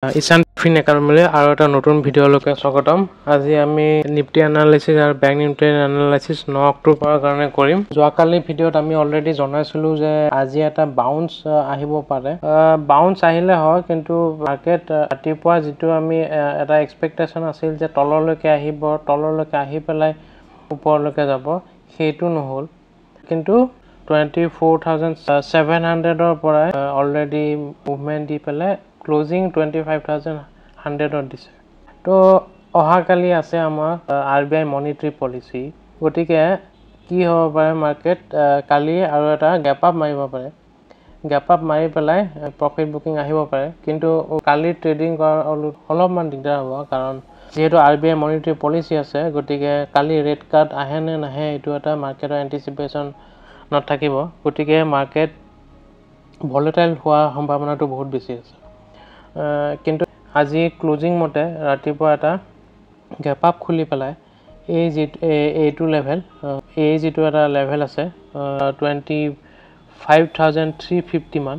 ঈশান ফিন একাডেমীলৈ আৰু এটা নতুন ভিডিঅ'লৈকে স্বাগতম। আজি আমি নিফটি এনালাইচিছ আৰু বেংক নিফটি এনালাইচিছ 9 অক্টোবৰৰ কাৰণে কৰিম। যোৱাকালি ভিডিঅ'ত আমি অলৰেডি জনাইছিলোঁ যে আজি এটা বাউন্স আহিব পাৰে। বাউন্স আহিলে হয়, কিন্তু মাৰ্কেট ৰাতিপুৱা যিটো আমি এটা এক্সপেক্টেশ্যন আছিল যে তললৈকে আহিব, তললৈকে আহি পেলাই ওপৰলৈকে যাব, সেইটো নহ'ল। কিন্তু 24,700ৰ পৰাই অলৰেডি মুভমেণ্ট দি পেলাই ক্লজিং 25,100ত দিছে। তো অহাকালি আছে আমাৰ আৰ বি আই মনিটৰী পলিচি, গতিকে কি হ'ব পাৰে, মাৰ্কেট কালি আৰু এটা গেপ আপ মাৰিব পাৰে। গেপ আপ মাৰি পেলাই প্ৰফিট বুকিং আহিব পাৰে, কিন্তু কালি ট্ৰেডিং কৰা অলপমান দিগদাৰ হ'ব, কাৰণ যিহেতু আৰ বি আই মনিটৰী পলিচি আছে, গতিকে কালি ৰেট কাট আহে নে নাহে এইটো এটা মাৰ্কেটৰ এণ্টিচিপেশ্যন নাথাকিব। গতিকে মাৰ্কেট ভলেটাইল হোৱাৰ সম্ভাৱনাটো বহুত বেছি আছে। কিন্তু আজি ক্লজিং মতে ৰাতিপুৱা এটা গেপ আপ খুলি পেলাই এই যিটো এইটো লেভেল, এই যিটো এটা লেভেল আছে 25,350 মান,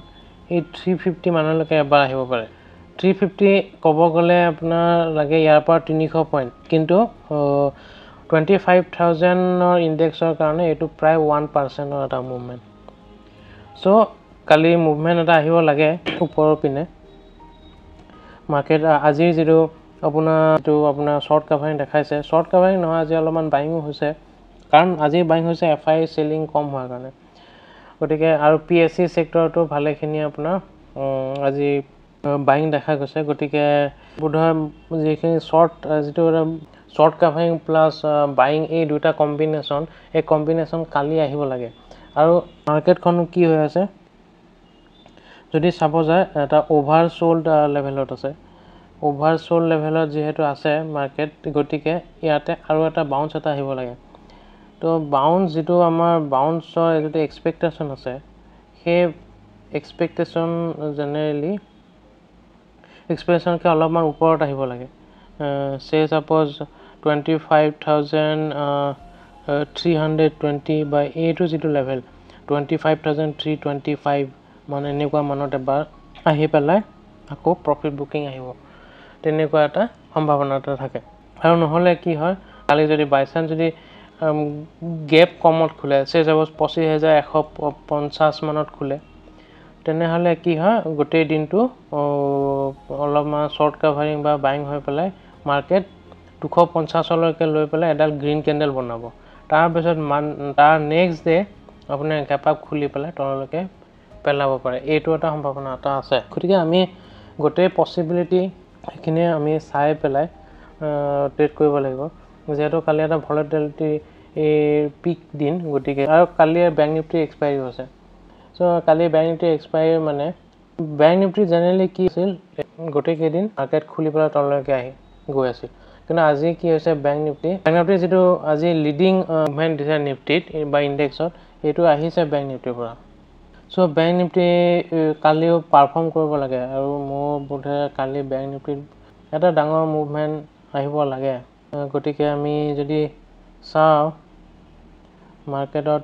এই 350 মানলৈকে এবাৰ আহিব পাৰে। 350 ক'ব গ'লে আপোনাৰ লাগে ইয়াৰ পৰা 300 পইণ্ট, কিন্তু 25,000ৰ ইণ্ডেক্সৰ কাৰণে এইটো প্ৰায় 1%ৰ এটা মুভমেণ্ট। চ' কালি মুভমেণ্ট এটা আহিব লাগে ওপৰৰ পিনে। মাৰ্কেট আজিৰ যিটো আপোনাৰ যিটো আপোনাৰ শ্বৰ্ট কাভাৰিং দেখাইছে, শ্বৰ্ট কাভাৰিং নহয়, আজি অলপমান বাইঙো হৈছে, কাৰণ আজি বাইং হৈছে এফ আই চেলিং কম হোৱাৰ কাৰণে। গতিকে আৰু পি এছ চি ছেক্টৰতো ভালেখিনি আপোনাৰ আজি বাইং দেখা গৈছে। গতিকে বোধহয় যিখিনি শ্বৰ্ট, যিটো এটা শ্বৰ্ট কাভাৰিং প্লাছ বাইং, এই দুটা কম্বিনেশ্যন, এই কম্বিনেশ্যন কালি আহিব লাগে। আৰু মাৰ্কেটখনো কি হৈ আছে যদি চাব যায়, এটা অ'ভাৰ চ'ল্ড লেভেলত আছে। অ'ভাৰ চ'ল্ড লেভেলত যিহেতু আছে মাৰ্কেট, গতিকে ইয়াতে আৰু এটা বাউন্স এটা আহিব লাগে। তো বাউন্স যিটো আমাৰ বাউন্সৰ যিটো এক্সপেক্টেশ্যন আছে, সেই এক্সপেক্টেশ্যন জেনেৰেলি এক্সপেক্টেশ্যনকৈ অলপমান ওপৰত আহিব লাগে। চে ছাপ'জ 25,320 বা এইটো যিটো লেভেল 25,325 মানে এনেকুৱা মানত এবাৰ আহি পেলাই আকৌ প্ৰফিট বুকিং আহিব, তেনেকুৱা এটা সম্ভাৱনা এটা থাকে। আৰু নহ'লে কি হয়, কালি যদি বাই চান্স যদি গেপ কমত খোলে, চে ছাপ'জ 25,150 মানত খোলে, তেনেহ'লে কি হয়, গোটেই দিনটো অলপমান শ্বৰ্ট কাভাৰিং বা বাইং হৈ পেলাই মাৰ্কেট 250লৈকে লৈ পেলাই এডাল গ্ৰীণ কেণ্ডেল বনাব। তাৰপিছত তাৰ নেক্সট ডে আপোনাৰ গেপ আপ খুলি পেলাই তললৈকে পেলাব পাৰে, এইটো এটা সম্ভাৱনা এটা আছে। গতিকে আমি গোটেই পচিবিলিটি সেইখিনিয়ে আমি চাই পেলাই ট্ৰেড কৰিব লাগিব, যিহেতু কালি এটা ভলেটিলিটি পিক দিন। গতিকে আৰু কালি বেংক নিফটি এক্সপায়াৰী হৈছে। চ' কালি বেংক নিফটি এক্সপায়াৰী মানে বেংক নিফটি জেনেৰেলি কি আছিল, গোটেইকেইদিন মাৰ্কেট খুলি পেলাই তললৈকে আহি গৈ আছিল। কিন্তু আজি কি হৈছে, বেংক নিফটি যিটো আজি লিডিং মুভমেণ্ট দিছে নিফটিত বা ইণ্ডেক্সত, এইটো আহিছে বেংক নিফটিৰ পৰা। চ' বেংক নিফটি কালিও পাৰফৰ্ম কৰিব লাগে, আৰু মোৰ বোধেৰে কালি বেংক নিফটিত এটা ডাঙৰ মুভমেণ্ট আহিব লাগে। গতিকে আমি যদি চাওঁ মাৰ্কেটত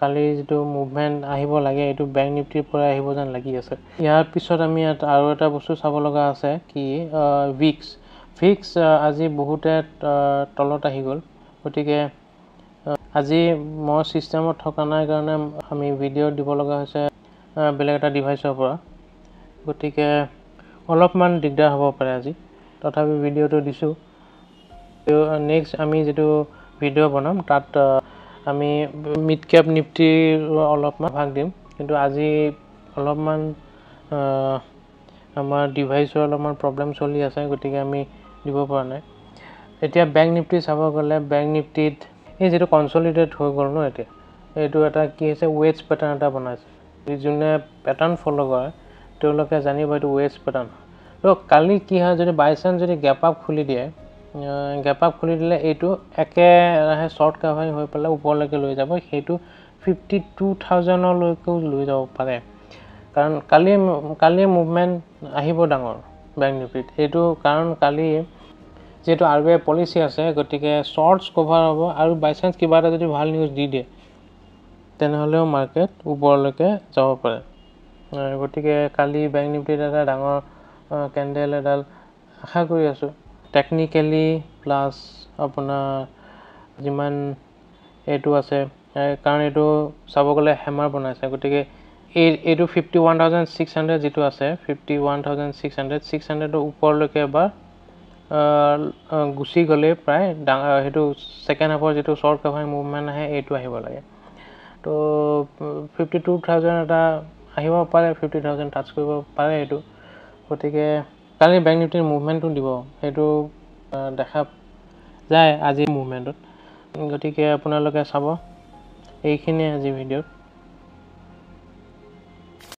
কালি যিটো মুভমেণ্ট আহিব লাগে, এইটো বেংক নিফটিৰ পৰাই আহিব যেন লাগি আছে। ইয়াৰ পিছত আমি ইয়াত আৰু এটা বস্তু চাব লগা আছে কি, ভিক্স আজি বহুতে তলত আহি গ'ল। গতিকে আজি মই ছিষ্টেমত থকা নাই কাৰণে আমি ভিডিঅ' দিব লগা হৈছে বেলেগ এটা ডিভাইচৰ পৰা, গতিকে অলপমান দিগদাৰ হ'ব পাৰে আজি, তথাপি ভিডিঅ'টো দিছোঁ। নেক্সট আমি যিটো ভিডিঅ' বনাম তাত আমি মিড কেপ নিফটিৰ অলপমান ভাগ দিম, কিন্তু আজি অলপমান আমাৰ ডিভাইচৰ অলপমান প্ৰব্লেম চলি আছে, গতিকে আমি দিব পৰা নাই। এতিয়া বেংক নিফটি চাব গ'লে বেংক নিফটিত এই যিটো কনচলিডেট হৈ গ'ল ন, এতিয়া এইটো এটা কি হৈছে, ৱেজ পেটাৰ্ণ এটা বনাইছে। যোনে পেটাৰ্ণ ফ'ল' কৰে তেওঁলোকে জানিব এইটো ৱেজ পেটাৰ্ণ। তো কালি কি হয়, যদি বাই চান্স যদি গেপ আপ খুলি দিয়ে, গেপ আপ খুলি দিলে এইটো একেৰাহে শ্বৰ্ট কাভাৰিং হৈ পেলাই ওপৰলৈকে লৈ যাব, সেইটো 52,000লৈকেও লৈ যাব পাৰে। কাৰণ কালি মুভমেণ্ট আহিব ডাঙৰ বেংক নিফটিত, এইটো কাৰণ কালি যিহেতু আৰ বি আই পলিচি আছে, গতিকে শ্বৰ্টছ কভাৰ হ'ব, আৰু বাই চান্স কিবা এটা যদি ভাল নিউজ দি দিয়ে তেনেহ'লেও মাৰ্কেট ওপৰলৈকে যাব পাৰে। গতিকে কালি বেংক নিফটিত এটা ডাঙৰ কেণ্ডেল এডাল আশা কৰি আছোঁ। টেকনিকেলি প্লাছ আপোনাৰ যিমান এইটো আছে, কাৰণ এইটো চাব গ'লে হেমাৰ বনাইছে। গতিকে এইটো 51,600 যিটো আছে, 51,600, 600ৰ ওপৰলৈকে এবাৰ গুচি গ'লেই প্ৰায় ডাঙৰ সেইটো ছেকেণ্ড হাফৰ যিটো শ্বৰ্ট কভাৰিং মুভমেণ্ট আহে, এইটো আহিব লাগে। তো 52,000 এটা আহিব পাৰে, 50,000 টাচ কৰিব পাৰে এইটো। গতিকে কালি বেংক নিফটিৰ মুভমেণ্টটো দিব, সেইটো দেখা যায় আজিৰ মুভমেণ্টত। গতিকে আপোনালোকে চাব। এইখিনিয়ে আজিৰ ভিডিঅ'ত।